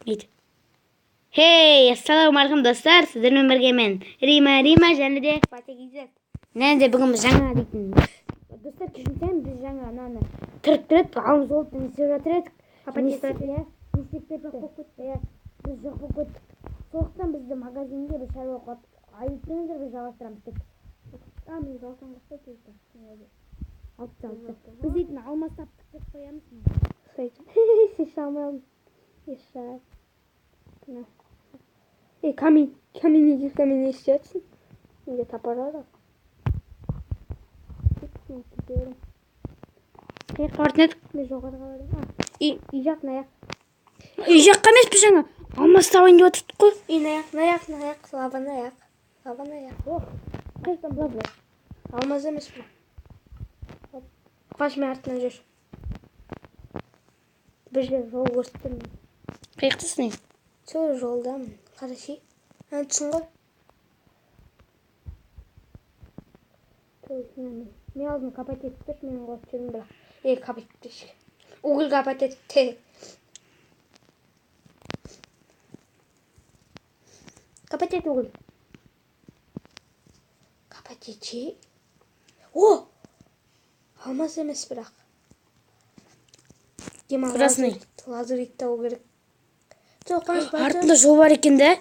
Дейді. Хей, ассалаумағалейкум, достар, сіздермен бірге мен Рима, Рима және де Батя KZ. Және де бүгін біз жаңа дейтін. Достар, кешірім, біз жаңа ананы кіріп тұрып, алмаз болып не істеп жатыр едік. Апа, Не не істеп- иә, не істеп кетті? Жоқ болып кетті. Иә, біз жоқ болып кеттік. Сондықтан бізді магазинге бір шаруа қойып, айыптыңыздар, біз жалғастырамыз деп. А, мен золотан қоспай кетті. Алып тастады. Біз дейтін алмаз таптық деп қоямыз. Шеше алмадым. Ешак. Мына. Ей, камень. Камень неге, камень не істеп жатсың? Менде топор бар ғой. Мен кетемін. Қай жаққа баратын едік? Мен жоғарыға барамын. А, үй жақ, мына жақ. Үй жаққа емес, біз жаңа алмаз табайын деп отырдық қой. Үй мына жақ, мына жақ, мына жақ, лава мына жақ. Лава мына жақ. Ох, қай жақтан лава? Алмаз емес бұл. Қуаныш, мен артынан жүр. Бір жер жол көрсеттім. Қай жақтасың? Ей? Сол жолдамын. Қарашы. Ана түсің ғой. Той, мен алдын копать етіп тұршы, мен қуып жүрмін бірақ. Ей, копать етіп. Уголь копать етті. Копать ет уголь. Копать етші. О! Алмаз емес бірақ. Дема, Красный. Лазурит табу керек. Жоқ, Қуаныш, бар. Артында жол бар екен да?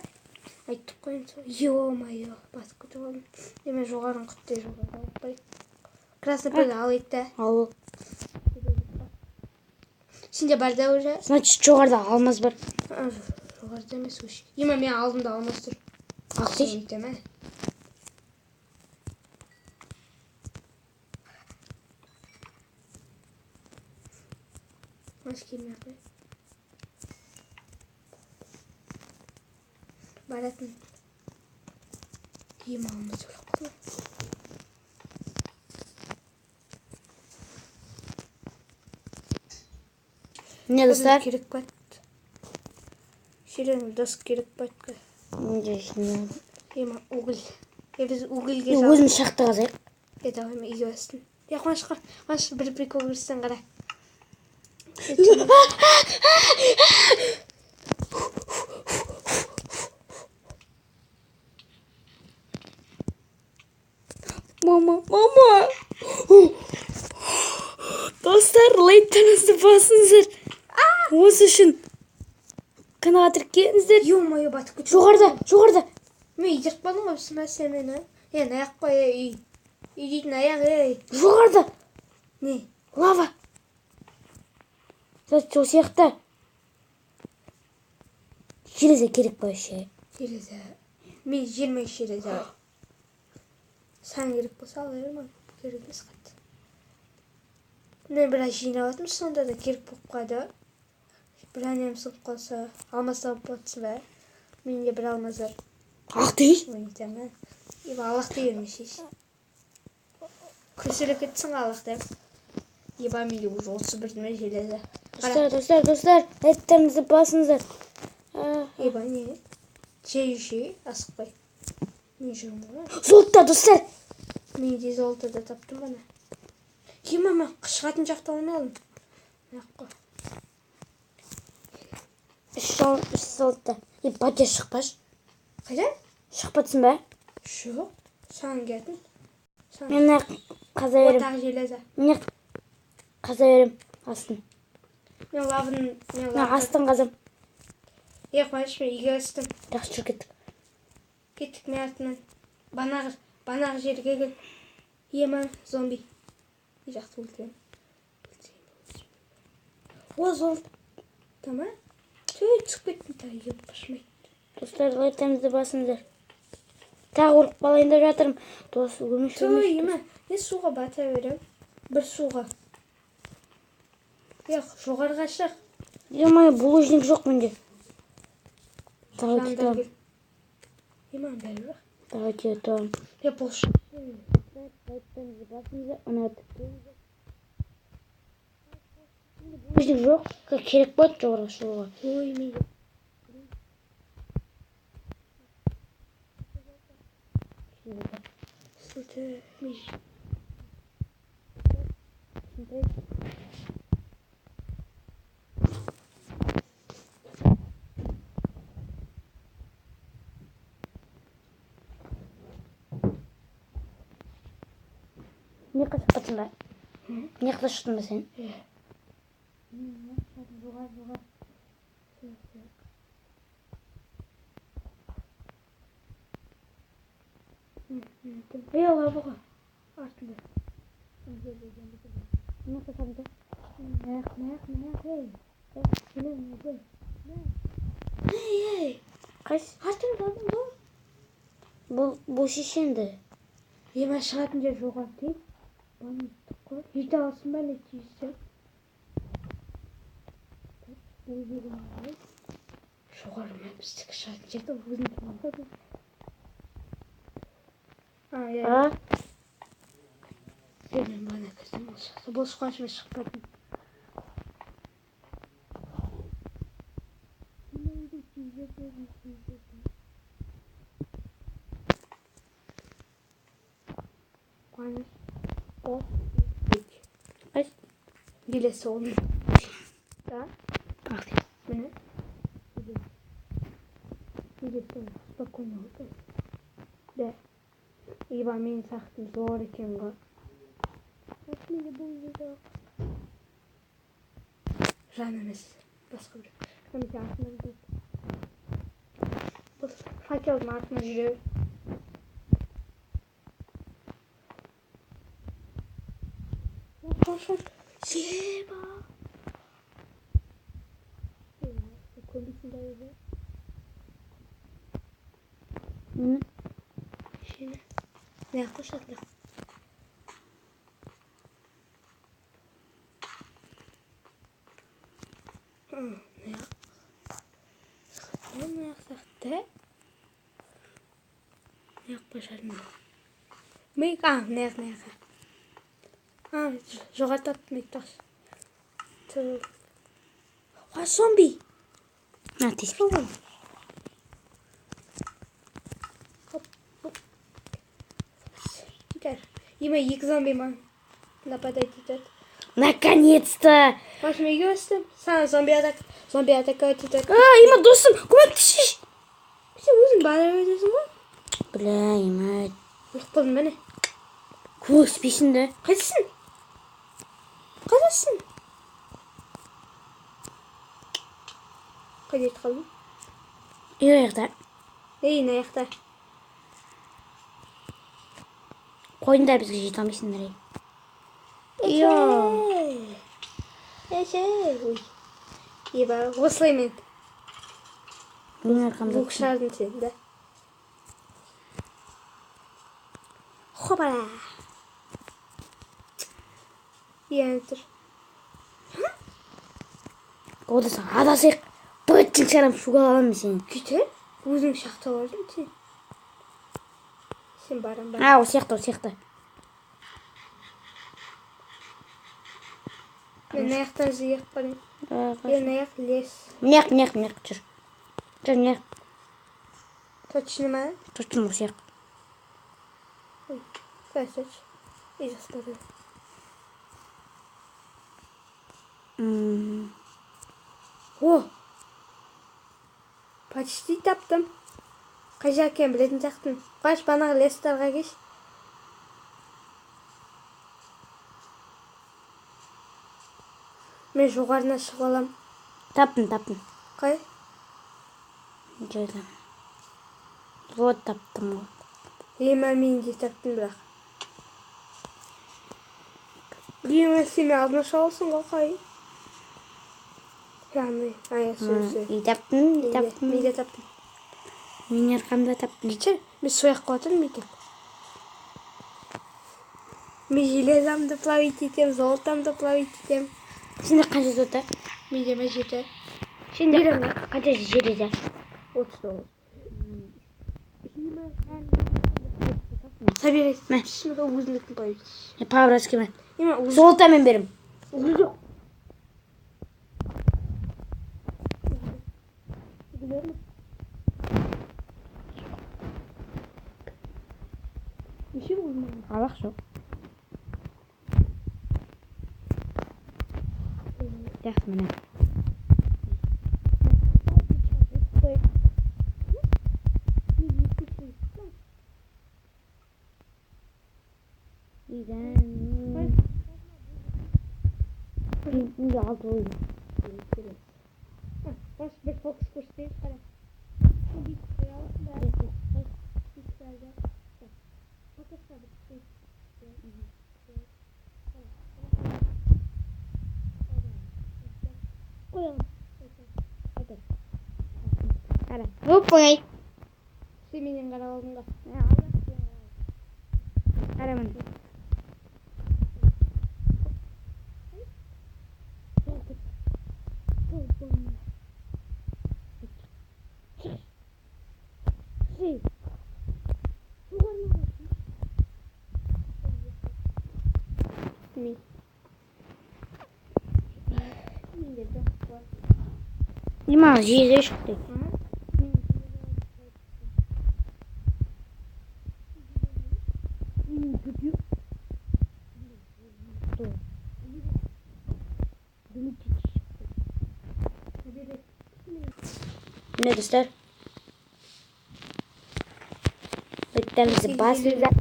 Айттық қой енді сол. Ё-моё, басып кетіп қалдым. Деме жоғарың құтты жоғары алып барайық. Красный пыль алайық та. Ал. Сенде бар да уже? Значит, жоғарыда алмаз бар. А, жоғарыда емес өш. Ема, мен алдымда алмаз тұр. Ақ дейші. Өйтем, ә? Қуаныш, келмей ақ қой. Баратын. Ема, алмаз өліп қалды. Не, достар? Керек па? Шерен дос керек па? Не, Ема, уголь. Е, біз угольге не, өзіміз шахта қазайық. Е, давай, мен үйге бассын. Е, Қуаныш, Қуаныш, бір прикол көрсетсең, қара. Мама, мама. Достар, лайктарыңызды басыңыздар. Осы үшін каналға тіркеліңіздер. Ё-моё, батып кетті. Жоғарыда, жоғарыда. Мен итеріп қалдым ғой, в смысле мені? Е, аяқ қой, ей, үй. Үй дейтін аяқ, ей. Жоғарыда. Не? Лава. Значит, осы жақта. Железо керек па вообще? Железо. Мен желмей железо. Саған керек болса ала бер, маған керек емес қатты. Мен біраз жинап жатырмын, сонда да керек болып қалды. Броням сынып қалса, алмаз тауып жатсың ба? Менде бір алмаз бар. Ақ дейш. Ойнатамын, ә? Еб, Аллах дей бермеші. Көсіліп кетсің Аллах деп. Еба, менде уже 31 ме железо. Қара. Достар, достар, достар, лайктарыңызды басыңыздар. А, Еба, не? Жей, жей, асықпай. Мен жүрмін ғой. Золото, достар. Мен де золото да таптым ана. Ема, мен шығатын жақта алмай алдым. Мына жаққа. Үш жол, үш золото. Е, батя, шықпашы. Қайда? Шықпадсың ба? Жоқ. Саған келетін. Саған. Мен мына қаза О, беремін. тағы железо. Міне қаза беремін астын. Мен лавын, мен Мына лавын. астын қазам. Е, Қуаныш, мен үйге түстім. Жақсы, жүр, кеттік. Кеттік мен артынан. Банағы, банағы жерге кел. Ема, зомби. Үй жақты өлтіремін. Өлтірейін. О, золото. Ма? Түй, түсіп кеттім тағы, еп, башым. Достар, лайктарыңызды басыңыздар. Тағы өліп қалайын деп жатырмын. Дос, өлмеш, Түй, өлмеш. ема, не суға бата беремін? Бір суға. Е, жоғарыға шық. Ё-моё, булыжник жоқ менде. Давайте Жандар там. кел. Ема, бәрі бар. Давайте там. Е, бұл ш- Лайктарыңызды басыңыздар. Ұнатып. Булыжник жоқ. Керек болады жоғарыға шығуға. Ой, мен суды мен Мына жаққа шықпадың ба? Мына жақта шықтың ба сен? Иә. Жоғары, жоғары. Ей, лава ғой. Артында. Мына жақта табылды. Мына жақ, мына жақ, мына жақ, ей. Міне, міне. Ей, ей. Қайсы? Артында алдым ғой. Бұл шешенді. Ема шығатын жер жоғары дейді. Банеттік қой. Жете аласың ба, не тиіссе? Бұл жерім ғой. Жоғары ма біздікі шығатын жерді өзің тұрмын. А, иә. А? Мен бана кірдім, ол шықты. Бұл шыққанша мен шықпадым. Қуаныш. О. Қайсы? Келесі ол. Да? Ах, Міне. Келесі ол. Спокойно отыр. Да. Ибо менің сақтым зор екен ғой. Менде бұл жоқ. Жан емес. Басқа біреу. Немесе артынан жүреді. Бұл факелдің артынан жүре бер. Қош, Еба. Көнбейсің да еді. Міне. Шені. Не қошады? Не Не сақты. Не қошадым. Ми, а, не, не. А, жоғары таптым айтпақшы. А, зомби! На, тиіспей. Хоп, хоп. Кетер. Ема екі зомби маған нападать етеді. Наконец-то! Қуаныш, үйге өстім. Саған зомби атак, зомби атаковать етеді. А, има досым, көмектесші. Сен өзің бара өтесің ғой? Бля, има. Өліп қалдым міне. Көмектеспейсің де. Қайдасың? Қайдасың? Қайда кетіп қалдың? Үй аяқта. Ей, мына жақта. Қойыңдар, бізге жете алмайсыңдар, ей. Йо. Еше. Ой. Еба, осылай мен. Менің арқамда. Лук шардың сен, да? Хопа! Иә, тұр. Одаса, адасайық. Быттың шарам шуға аламын сені. Күте? Өзің шақтап алдың сен. Сен барам бар. А, осы жақта, осы жақта. Мен мына жақтан жиып барайын. Е, мына жақ лес. Мына жақ, мына жақ, мына жақ, жүр. Жүр, мына жақ. Точно ма? Точно осы жақ. Ой, красавчик. Ей, жастады. О! Почти таптым. Қай жақ екенін білетін сияқтымын. Қаш, банағы лестарға кеш. Мен жоғарына шығып алам. Таптым, таптым. Қай? Жерде. Вот таптым ғой. Ема, мен де таптым бірақ. Ема, сен мен алдыма шыға аласың ғой, қай? Яғни, ай, сөз. Үй таптым, үй таптым. Мен де таптым. Мен арқамда таптым. Кешір, мен сол жаққа отырмын бүйтіп. Мен железамды плавить етемін, золотамды плавить етемін. Сенде қанша золото? Менде ме 7. Сенде қанша железо? 39. Собирай. Мә. Өзіңдікін плавить. По-братски ме? Ема, өзі Золото мен берем. жоқ. Неше болды? Алақ жоқ. Жақсы, міне. Үйден Золотой. Бас бір фокус көрсетейін, қара. Сен бүйтіп қоя аласың ба? Бүйтіп әлгі. Фокусқа бір. Қоямын. Қара. Оп, оңай. Сен менен қарап алдың ба? Қара міне. Мен. Менде жоқ бар. Дима, жезі шықты. Міне, достар. Лайктарыңызды басыңыздар.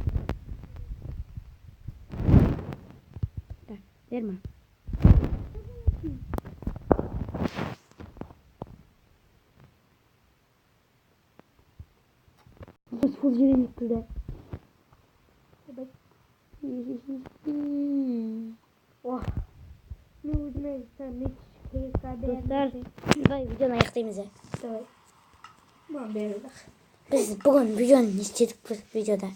Так, Верма. Біз сол жерден өткізді. Ох. Мен өзіме Достар, давай видеоны аяқтаймыз. Ә. Давай. Маған бері. Біз бүгін видеоны не істедік біз видеода?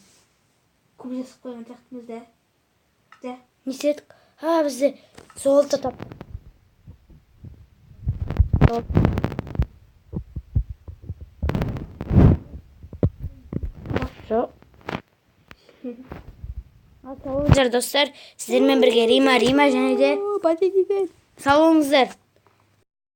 Көп жасап қойған сияқтымыз да. Да. Не істедік? А, бізде золото тап. Жоқ. Ал, сау болыңыздар, достар. Сіздермен бірге Рима, Рима және де Бәте. Сау болыңыздар.